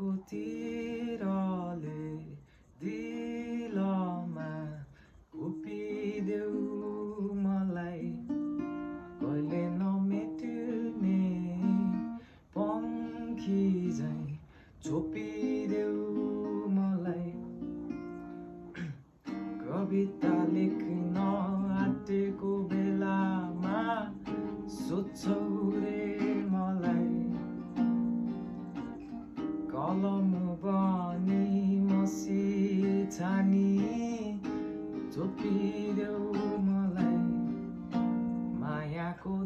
मायाको तिरले दिलमा उपिदेऊ मलाई कहिले नमेटिने पङ्खी झैँ छोपिदेऊ मलाई कविता लेख्न आँटेको बेलामा सोध्छौ रे मलाई कलम बनी मसी छानी छोपिदेऊ मलाई मायाको